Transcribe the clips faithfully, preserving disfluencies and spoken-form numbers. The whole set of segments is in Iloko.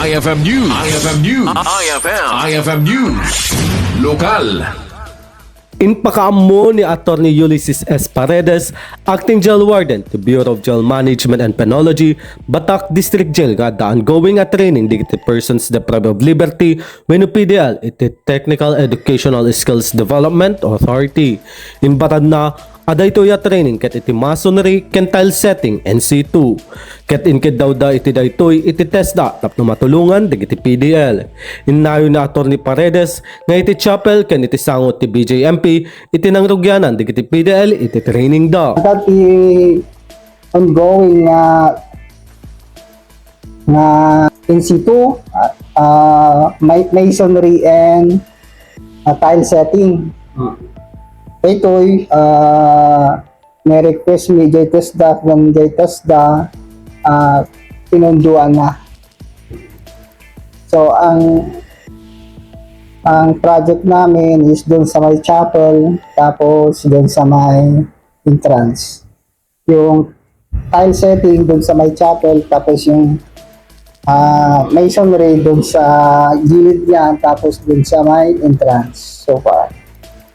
I F M News. I F M News. I F M. I F M News. Lokal. Impakaammo ni Attorney Ulysses S. Paredes, Acting Jail Warden ti Bureau of Jail Management and Penology, Batac District Jail, nga adda ongoing a training dagiti persons deprived of liberty wenno P D L iti Technical Educational Skills Development Authority. Imbatadna a daytoy a training ket iti masonry ken tile setting in situ. Ket inkeddawda iti daytoy iti TESDA tapno matulongan dagiti P D L. Innayon ni Attorney Paredes nga iti chapel ken iti sango ti B J M P iti nangrugianan dagiti P D L iti training da. Dati ongoing nga, nga in situ, ah, ah, may, masonry and, ah, tile setting. Itoy, ah, may request mi jay TESDA, kung jay TESDA, ah, pinunduan na. So, ang, ang project namin is doon sa may chapel, tapos doon sa may entrance. Yung tile setting doon sa may chapel, tapos yung, ah, masonry doon sa gilid niya, tapos doon sa may entrance. So far.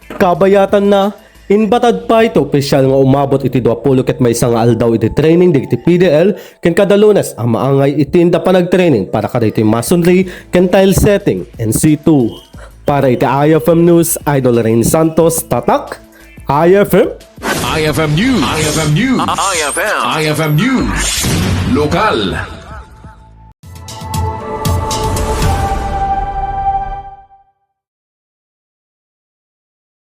Kabayatanna, imbatad pay ti opisyal nga umabot iti duapulo ket maysa nga aldaw iti training dagiti P D L ken kada Lunes a maangay iti inda panagtraining para kadaytoy masonry ken tile setting in situ. Para iti I F M News, Idol Rain Santos, Tatak, I F M. I F M News. I F M News. I F M. I F M News. Lokal.